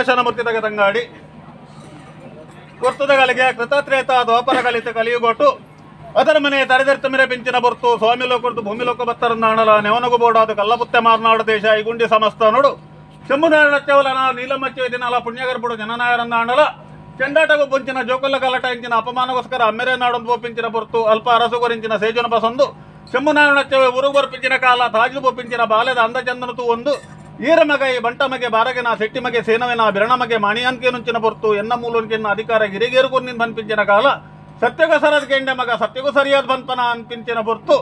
ಮಧುಪಾಶನ ಮೂರ್ತಿದಾಗ ತಂಗಾಡಿ ಕೊರ್ತದಗಳಿಗೆ ಕೃತತ್ರೇತ ದ್ವಾಪರಗಳಿತ ಕಲಿಯುಗೊಟ್ಟು ಅದರ ಮನೆ ತರೆದೆರ್ತ ಮೇರೆ ಪಿಂಚಿನ ಬೊರ್ತು ಸ್ವಾಮಿ ಲೋಕರ್ದು ಭೂಮಿ ಲೋಕ ಬತ್ತರನ್ನಾಣಲ ನೆವನಗು ಬೋಡಾದ ಕಲ್ಲಪುತ್ತೆ ಮಾರನಾಡು ದೇಶ ಐಗುಂಡಿ ಸಮಸ್ತ ನೋಡು ಶಂಭುನಾರಾಯಣ ನೀಲಮಚ್ಚ ದಿನಾಲ ಪುಣ್ಯಗರ್ಭುಡು ಜನನಾಯರನ್ನಾಣಲ ಚೆಂಡಾಟಗು ಪುಂಚಿನ ಜೋಕಲ್ಲ ಕಲಟ ಇಂಚಿನ ಅಪಮಾನಗೋಸ್ಕರ ಅಮ್ಮೆರೆ ನಾಡೊಂದು ಪಿಂಚಿನ ಬೊರ್ತು ಅಲ್ಪ ಅರಸು ಗುರಿಂಚಿನ ಸೇಜನ ಬಸೊಂದು ಶಂಭುನಾರಾಯಣ ಉರುಗು ಬರ್ಪಿಂಚಿನ ಕಾಲ ತಾಜು ಬೊಪ್ಪಿಂಚಿನ ಬಾಲ್ಯದ ಅಂದಚಂದನ ತೂ ಒಂದು ಈರಮಗೈ ಬಂಟಮಗೆ ಬಾರಗೆನ ಸೆಟ್ಟಿಮಗೆ ಸೇನವೆನ ಬಿರಣಮಗೆ ಮಾಣಿಯನ್ಕೇನುಂಚಿನ ಬೊರ್ತು ಎನ್ನ ಮೂಲನ್ಕೆನ್ನ ಅಧಿಕಾರ ಗಿರಿಗೇರುಕೊನ್ನಿನ್ ಬನ್ಪಿಂಚಿನ ಕಾಲ ಸತ್ಯಗ ಸರದ ಕೆಂಡೆ ಮಗ ಸತ್ಯಗೂ ಸರಿಯಾದ ಬನ್ಪನ ಅನ್ಪಿಂಚಿನ ಬೊರ್ತು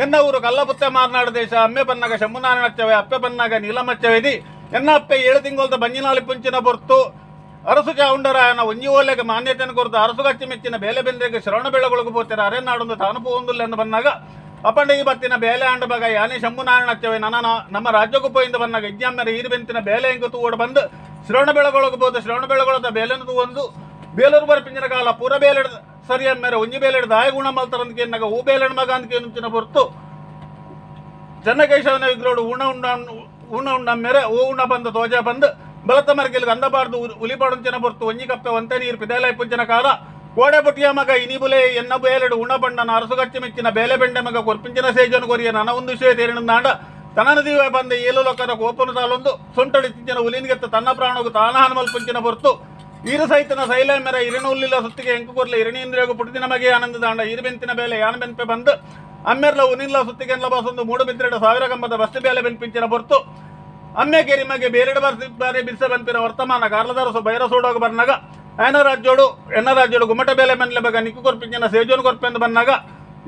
ಎನ್ನ ಊರು ಕಲ್ಲಪುತ್ತೆ ಮಾರನಾಡು ದೇಶ ಅಮ್ಮೆ ಬನ್ನಾಗ ಶಂಭುನಾರಾಯಣಚ್ಚವೆ ಅಪ್ಪೆ ಬನ್ನಾಗ ನೀಲಮಚ್ಚವೆದಿ ಎನ್ನ ಅಪ್ಪೆ 7 ತಿಂಗಳದ ಬಂಜಿನಾಲಿ ಪುಂಚಿನ ಬೊರ್ತು ಅರಸು ಚಾವುಂಡರಾಯನ ಒಂಜಿ ಓಲೆಗೆ ಮಾನ್ಯತೆಯನ್ನು ಕೊರತು ಅರಸುಗಚ್ಚಿ ಮೆಚ್ಚಿನ ಬೇಲೆ ಬೆಂದ್ರೆಗೆ ಶ್ರವಣ ಬೆಳಗೊಳಗು ಪೋತಿರ ಅರೆನಾಡೊಂದು ತಾನು ಪೋಂದುಲ್ಲೆಂದು ಬನ್ನಾಗ ಅಪಂಡ ಈ ಬತ್ತಿನ ಬೇಲೆ ಆಂಡ ಬಗ ಯಾನೇ ಶಂಭುನಾರಾಯಣಚ್ಚವೆ ನನ್ನ ನಮ್ಮ ರಾಜ್ಯಕ್ಕೂ ಪೋಯಿಂದ ಬನ್ನಾಗ ಇಜ್ಜಾಮ್ಮೆರೆ ಈರು ಬೆಂತಿನ ಬೇಲೆ ಎಂಕು ತೂವಡ ಬಂದು ಶ್ರವಣ ಬೆಳಗೊಳಗು ಬೋದು ಶ್ರವಣ ಬೆಳಗೊಳದ ಬೇಲೆನು ತೂವೊಂದು ಬೇಲೂರು ಬರ್ಪಿಂಜಿನ ಕಾಲ ಪೂರ ಬೇಲೆಡ್ ಸರಿ ಅಮ್ಮೇರೆ ಒಂಜಿ ಬೇಲೆಡ್ ದಾಯ ಗುಣ ಮಲ್ತರಂದ್ಕೇನಾಗ ಹೂ ಬೇಲೆಡ್ ಮಗ ಅಂದ್ಕೇನುಂಚಿನ ಹೊರ್ತು ಚೆನ್ನಕೇಶವನ ವಿಗ್ರಹಡು ಊಣ ಉಂಡ ಊಣ ಉಂಡಮ್ಮೇರೆ ಹೂ ಉಣ ಬಂದು ತೋಜ ಬಂದು ಬಲತ ಮರ್ಗಿಲ್ಗೆ ಅಂದಬಾರ್ದು ಉಲಿಪಾಡುಂಚಿನ ಬೊರ್ತು ಒಂಜಿ ಕಪ್ಪೆ ಒಂತೆ ನೀರು ಪಿದೇಲೈ ಪುಂಚಿನ ಕಾಲ ಕೋಡೆ ಬುಟ್ಟಿಯ ಮಗ ಇನಿಬುಲೆ ಎನ್ನ ಬೇಲೆಡು ಉಣ ಬಣ್ಣನ ಅರಸುಗಚ್ಚಿ ಮೆಚ್ಚಿನ ಬೇಲೆ ಬೆಂಡೆ ಮಗ ಕೊರ್ಪಿಂಚಿನ ಸೇಜನು ಕೊರಿಯ ನನ ಒಂದು ವಿಷಯ ತೇರಿನಂದಾಂಡ ತನನ ದೀವ ಬಂದ ಏಳು ಲೋಕದ ಕೋಪನು ತಾಲೊಂದು ಸೊಂಟಡಿ ತಿಂಚಿನ ಉಲಿನ್ಗೆತ್ತ ತನ್ನ ಪ್ರಾಣಗು ತಾನ ಹನುಮಲ್ ಪುಂಚಿನ ಬೊರ್ತು ಈರು ಸಹಿತನ ಶೈಲ ಮೇರೆ ಇರಿಣ ಉಲ್ಲಿಲ್ಲ ಸುತ್ತಿಗೆ ಎಂಕು ಕೊರ್ಲೆ ಇರಣೀಂದ್ರಿಯಗು ಪುಟ್ಟಿನ ಮಗೆ ಆನಂದದಾಂಡ ಈರು ಬೆಂತಿನ ಬೇಲೆ ಯಾನ ಬೆನ್ಪೆ ಬಂದು ಅಮ್ಮೆರ್ಲ ಉನಿಲ್ಲ ಸುತ್ತಿಗೆನ್ಲ ಬಾಸೊಂದು ಮೂಡು ಬಿದ್ರೆಡ ಸಾವಿರ ಕಂಬದ ಬಸ್ತಿ ಬೇಲೆ ಬೆನ್ಪಿಂಚಿನ ಬೊರ್ತು ಅಮ್ಮೆ ಕೆರಿಮಗೆ ಬೇರೆಡ ಬಾರಿ ಬಿರ್ಸ ಬೆನ್ಪಿನ ವರ್ತಮಾನ ಕಾರ್ಲದಾರಸು ಬೈರ ಸೂಡೋಗ ಬರ್ನಾಗ ಆಯನ ರಾಜ್ಯೋಡು ಎನ್ನ ರಾಜ್ಯೋಡು ಗುಮ್ಮಟ ಬೇಲೆ ಬೆನ್ಲೆ ಬಗ ನಿಕ್ಕು ಕೊರ್ಪಿಂಚಿನ ಸೇಜೋನು ಕೊರ್ಪೆಂದು ಬನ್ನಾಗ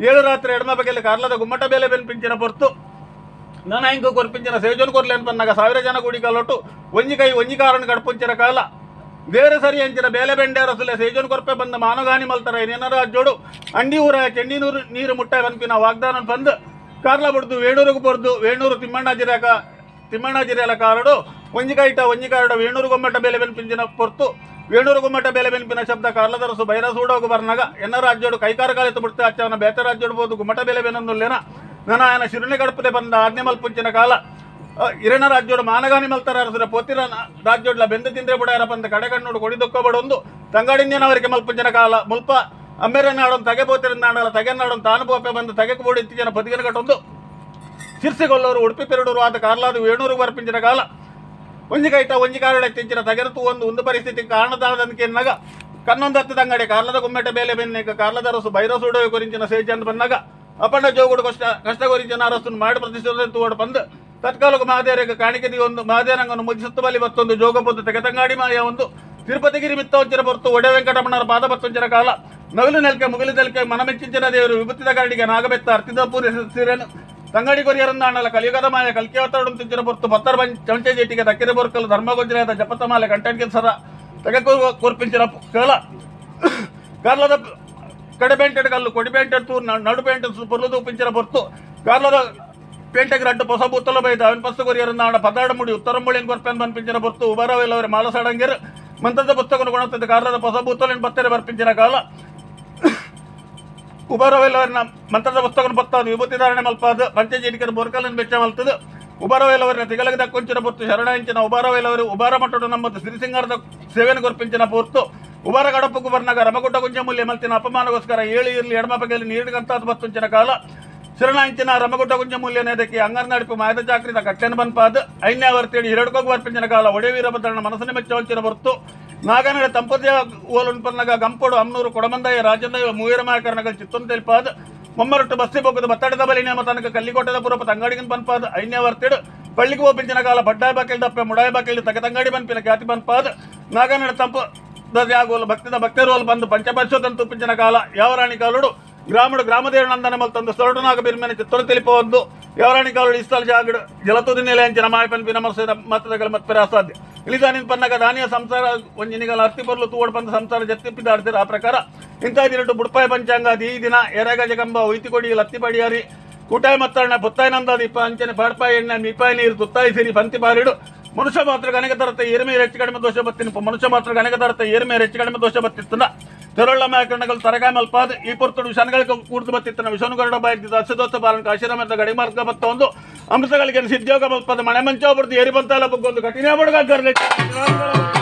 7 ರಾತ್ರಿ ಎಡಮ ಬಗೆಯಲ್ಲಿ ಕಾರ್ಲದ ಗುಮ್ಮಟ ಬೇಲೆ ಬೆನ್ಪಿಂಚಿನ ಬೊರ್ತು ನಾನು ಹೆಂಗು ಕೊರ್ಪಿಂಚಿನ ಸೇಜೋನು ಕೊರ್ಲೆ ಅಂತ ಬನ್ನಾಗ 1000 ಜನ ಗುಡಿ ಕಾಲೊಟ್ಟು ಒಂಜಿ ಕೈ ಒಂಜಿ ಕಾರಣ ಕಡ್ಪುಂಚಿನ ಕಾಲ ಬೇರೆ ಸರಿ ಅಂಚಿನ ಬೇಲೆ ಬೆಂಡೆ ರಸುಲೆ ಸೇಜೋನ್ ಕೊರ್ಪೆ ಬಂದ ಮಾನಗಾನಿ ಮಲ್ತರ ಏನಾರ ರಾಜ್ಯೋಡು ಅಂಡಿ ಊರ ಚೆಂಡಿ ನೂರು ನೀರು ಮುಟ್ಟ ಬನ್ಪಿನ ವಾಗ್ದಾನ ಬಂದು ಕಾರ್ಲ ಬಡ್ದು ವೇಣೂರಿಗೆ ಬೊರ್ದು ವೇಣೂರು ತಿಮ್ಮಣ್ಣಾಜಿರಿಯಲ ಕಾರಡು ಒಂಜಿಕೈಟ ಒಂಜಿಕಾರಡು ವೇಣೂರು ಗೊಮ್ಮಟ ಬೇಲೆ ಬೆನ್ಪಿಂಚಿನ ಪೊರ್ತು ವೇಣೂರು ಗೊಮ್ಮಟ ಬೇಲೆ ಬೆನ್ಪಿನ ಶಬ್ದ ಕಾರ್ಲದರಸು ಬೈರ ಸೂಡೋಗು ಬರ್ನಾಗ ಎನ್ನ ರಾಜ್ಯೋಡು ಕೈಕಾರ ಕಾಲಿತ್ತು ಬಿಡ್ತೆ ಅಚ್ಚವನ ಬೇತ ರಾಜ್ಯೋಡು ಗುಮ್ಮಟ ಬೇಲೆ ಬೆನಂದುಲ್ಲೇನ ನನ್ನ ఆయన ಶಿರುನಿ ಗಡಪದೆ ಬಂದ ಆಜ್ಞೆ ಮಲ್ಪುಂಚಿನ ಕಾಲ ಇರಣ ರಾಜ್ಯೋಡು ಮಾನಗಾನಿ ಮಲ್ತರ ಅರಸುರ ಪೋತಿರ ರಾಜ್ಯೋಡ್ಲ ಬೆಂದು ತಿಂದ್ರೆ ಬುಡಾರ ಬಂದ ಕಡೆಗಣ್ಣೋಡು ಕೊಡಿದೊಕ್ಕಬಡೊಂದು ತಂಗಾಡಿಂಜನವರಿಗೆ ಮಲ್ಪುಂಚಿನ ಕಾಲ ಮುಲ್ಪ ಅಮ್ಮೆರ ನಾಡೊಂದು ತಗೆ ಪೋತಿರ ನಾಡಲ್ಲ ತಗೆ ನಾಡೊಂದು ತಾನು ಪೋಪೆ ಬಂದು ತಗೆಗೆ ಬೋಡಿ ಇತ್ತೀಚಿನ ಬದಿಗಿನ ಕಟ್ಟೊಂದು ಸಿರ್ಸಿಗೊಲ್ಲವರು ಉಡುಪಿ ಪೆರಡೂರು ಆದ ಕಾರ್ಲಾದು ವೇಣೂರು ಬರ್ಪಿಂಚಿನ ಕಾಲ ಒಂಜಿಕೈಟ ಒಂಜಿಕಾರಡ ತಿಂಚಿನ ತಗೆರತು ಒಂದು ಒಂದು ಪರಿಸ್ಥಿತಿ ಕಾರಣದಾದನ್ಕೆನ್ನಾಗ ಕನ್ನೊಂದು ತಂಗಡೆ ಕಾರ್ಲದ ಗುಮ್ಮೆಟ ಬೇಲೆ ಬೆನ್ನೇಕ ಕಾರ್ಲದ ಅರಸು ಬೈರಸೂಡ ಕೊರಿಂಚಿನ ಸೇಜ್ ಅಂತ ಬಂದಾಗ ಅಪಂಡ ಜೋಗುಡು ಕಷ್ಟ ಕಷ್ಟ ಕೊರಿಂಚಿನ ಅರಸನ್ನು ಮಾಡಿ ಪ್ರತಿಷ್ಠೆ ತೂವಡು ಬಂದು ತತ್ಕಾಲಕ್ಕೆ ಮಹಾದೇವರಿಗೆ ಕಾಣಿಕೆ ಒಂದು ಮಹಾದೇವರಂಗನ್ನು ಮುಗಿಸುತ್ತ ಬಲಿ ಬತ್ತೊಂದು ಜೋಗಪೊಂದು ತೆಗೆತಂಗಾಡಿ ಮಾಯ ಒಂದು ತಿರುಪತಿಗಿರಿ ಮಿತ್ತವಂಚಿನ ಬೊರ್ತು ಒಡೆ ವೆಂಕಟರಮಣರ ಪಾದ ಬತ್ತೊಂಚಿನ ಕಾಲ ನವಿಲು ನೆಲ್ಕೆ ಮುಗಿಲು ನೆಲ್ಕೆ ಮನಮೆಚ್ಚಿಂಚಿನ ದೇವರು ವಿಭೂತಿದ ಗರಡಿಗೆ ನಾಗಬೆತ್ತ ಅರ್ತಿದ ಪೂರಿ ಸೀರೆನು ತಂಗಡಿ ಕೊರಿಯರಂದಾಣಲ ಕಲಿಯುಗದ ಮಾಯ ಕಲ್ಕಿಯವತರಡು ತಿಂಚಿನ ಬೊರ್ತು ಬತ್ತರ ಚಂಚೆ ಜೇಟಿಗೆ ತಕ್ಕಿರ ಬೊರ್ಕಲು ಧರ್ಮಗೊಂಜಿನ ಜಪತಮಾಲೆ ಕಂಟೆಂಟ್ಗೆ ಸರ ತಗೆ ಕೊರ್ಪಿಂಚಿನ ಕೇಳ ಕಾರ್ಲದ ಕಡೆಪೇಂಟೆಡ್ ಕಲ್ಲು ಕೊಡಿಪೇಂಟೆಡ್ ತೂರು ನಡುಪೇಂಟೆ ಪೊರ್ಲು ತೂಪಿಂಚಿನ ಬೊರ್ತು ಕಾರ್ಲದ ಪೇಂಟೆಗೆ ರಡ್ಡು ಹೊಸ ಬೂತಲ ಬೈದ ಅವನ ಪಸ್ತು ಕೊರಿಯರಂದಾಣ ಪದಾಡ ಮುಡಿ ಉತ್ತರ ಮುಳಿನ ಕೊರ್ಪೆನ್ ಬನ್ಪಿಂಚಿನ ಬೊರ್ತು ಉಬರವೆಲ್ಲವರ ಮಾಲಸಡಂಗಿರು ಮಂತ್ರದ ಪುಸ್ತಕನು ಕೊಣುತ್ತದೆ ಕಾರ್ಲದ ಹೊಸ ಬೂತಲಿನ ಬತ್ತೆರೆ ಬರ್ಪಿಂಚಿನ ಕಾಲ ಉಬರವೆಲ್ಲವರನ್ನ ಮಂತ್ರದ ಪುಸ್ತಕನ ಬತ್ತಾದು ವಿಭೂತಿ ಧಾರಣೆ ಮಲ್ಪಾದು ಪಂಚಜೀಟಿಕರ ಬೋರ್ಕಲನ್ನು ಬೆಚ್ಚ ಮಲ್ತದು ಉಬರವೆಲ್ಲವರನ್ನ ತಿಗಲಗ ದಕ್ಕೊಂಚಿನ ಪೊರ್ತು ಶರಣ ಇಂಚಿನ ಉಬಾರವೆಲ್ಲವರು ಉಬಾರ ಮಟ್ಟಡು ನಮ್ಮದು ಸಿರಿಸಿಂಗಾರದ ಸೇವೆಯನ್ನು ಕೊರ್ಪಿಂಚಿನ ಪೊರ್ತು ಉಬಾರ ಗಡಪಕ್ಕೂ ಬರ್ನಾಗ ರಮಗುಡ್ಡ ಕುಂಚ ಮೂಲ್ಯ ಮಲ್ತಿನ ಅಪಮಾನಗೋಸ್ಕರ ಏಳು ಇರಲಿ ಎಡಮ ಬಗೆಯಲ್ಲಿ ನೀಡಿಗಂತಾದ ಬತ್ತುಂಚಿನ ಕಾಲ ಶರಣ ಇಂಚಿನ ರಮಗುಡ್ಡ ಕುಂಚ ಮೂಲ್ಯನೇದಕ್ಕೆ ಅಂಗರ್ನಡಿಪು ಮಾಯದ ಚಾಕ್ರಿದ ಕಟ್ಟೆನ ಬನ್ಪಾದು ಐನ್ಯಾವರ್ತೇಳಿ ಹಿರಡ್ಕೋಗಿ ಬರ್ಪಿಂಚಿನ ಕಾಲ ಒಡೆ ವೀರಭದ್ರನ ಮನಸ್ಸನ್ನು ಮೆಚ್ಚವಂಚಿನ ಹೊರ್ತು ನಾಗನಡ ತಂಪತಿಯ ಓಲುಂಪನ್ನಗ ಗಂಪೊಡು ಅಮ್ನೂರು ಕೊಡಮಂದಯ್ಯ ರಾಜಂದಯ್ಯ ಮೂವೀರಮಾಯಕರನಗಲ್ ಚಿತ್ತೊಂದು ತೆಲ್ಪಾದ ಮೊಮ್ಮರೊಟ್ಟು ಬಸ್ತಿ ಬೊಕ್ಕದ ಬತ್ತಡದ ಬಲಿ ನೇಮ ತನಕ ಕಲ್ಲಿಕೋಟದ ಪುರಪ ತಂಗಾಡಿಗನ್ ಬನ್ಪಾದ ಐನ್ಯಾವರ್ತಿಡು ಪಳ್ಳಿಗೆ ಒಪ್ಪಿಂಚಿನ ಕಾಲ ಬಡ್ಡಾಯ ಬಾಕಿಲ್ ದಪ್ಪೆ ಮುಡಾಯ ಬಾಕಿಲ್ ತಗ ತಂಗಾಡಿ ಬನ್ಪಿನ ಖ್ಯಾತಿ ಬನ್ಪಾದ ನಾಗನಡ ತಂಪು ಜಾಗೋಲು ಭಕ್ತಿದ ಭಕ್ತರೋಲು ಬಂದು ಪಂಚಪಂಚೋದನ್ ತುಪ್ಪಿಂಚಿನ ಕಾಲ ಯಾವರಾಣಿ ಕಾಲುಡು ಗ್ರಾಮಡು ಗ್ರಾಮದೇವನಂದನ ಮಲ್ತಂದು ಸೊರಟುನಾಗ ಬಿರ್ಮೆನ ಚಿತ್ತೊಂದು ತಿಳಿಪವದ್ದು ಯಾವರಾಣಿ ಕಾಲುಡು ಇಸ್ತಲ ಜಾಗಡು ಜಲತುದಿ ನೆಲೆ ಅಂಚಿನ ಮಾಯಪನ್ ಪಿನ ಮತ್ತದಗಳ ಮತ್ಪೆರ ಅಸಾಧ್ಯ ಇಳಿದಾನಿನ ಪನ್ನಗ ದಾನಿಯ ಸಂಸಾರ ಒಂಜಿನಿಗಲ ಅರ್ತಿ ಬರಲು ತೂವಡ್ ಬಂದ ಸಂಸಾರ ಜತ್ತಿಪ್ಪಿದಾಡ್ತೀರ ಆ ಪ್ರಕಾರ ಇಂಥ ದಿನಟು ಬುಡ್ಪಾಯ ಪಂಚಾಂಗ ಈ ದಿನ ಎರೆಗ ಜಗಂಬ ಒಯ್ತಿಕೊಡಿ ಲತ್ತಿ ಪಡಿಯಾರಿ ಕೂಟಾಯ ಮತ್ತಣ್ಣ ಪುತ್ತಾಯ ನಂದ ದೀಪ ಅಂಚನೆ ಪಾಡ್ಪಾಯ ಎಣ್ಣೆ ಮೀಪಾಯ ನೀರು ತುತ್ತಾಯಿ ಸಿರಿ ಪಂತಿ ಬಾರಿಡು ಮನುಷ್ಯ ಮಾತ್ರ ಗಣಕ ತರತೆ ಏರ್ಮೇರೆ ಹೆಚ್ಚು ಕಡಿಮೆ ದೋಷ ಬತ್ತಿನ ಮನುಷ್ಯ ಮಾತ್ರ ಗಣಕ ತರತೆ ಏರ್ಮೇರೆ ಹೆಚ್ಚು ಕಡಿಮೆ ದೋಷ ಬತ್ತಿತ್ತನ ತೆರಳ್ಳ ಮಾಯಕರಣಗಳು ತರಗಾಯ ಮಲ್ಪಾದ ಈ ಪೊರ್ತುಡು ವಿಷಾನುಗಳಿಗೆ ಕೂಡ್ದು ಬತ್ತಿತ್ತನ ವಿಷಾನುಗರುಡ ಬಾಯಿದ್ದ ದೋಷ ಬಾಲನ ಕಾಶಿರಾಮದ ಗಡಿ ಮಾರ್ಗ ಬತ್ತ ಒಂದು ಅಮೃತಗಳಿಗೆ ಸಿದ್ಯೋಗ ಮಲ್ಪದ ಮಣೆ ಮಂಚ ಬಡ್ದು ಏರಿ ಬಂತಲ್ಲ ಬಗ್ಗೊಂದು ಕಠಿಣ ಬಡ್ಗ.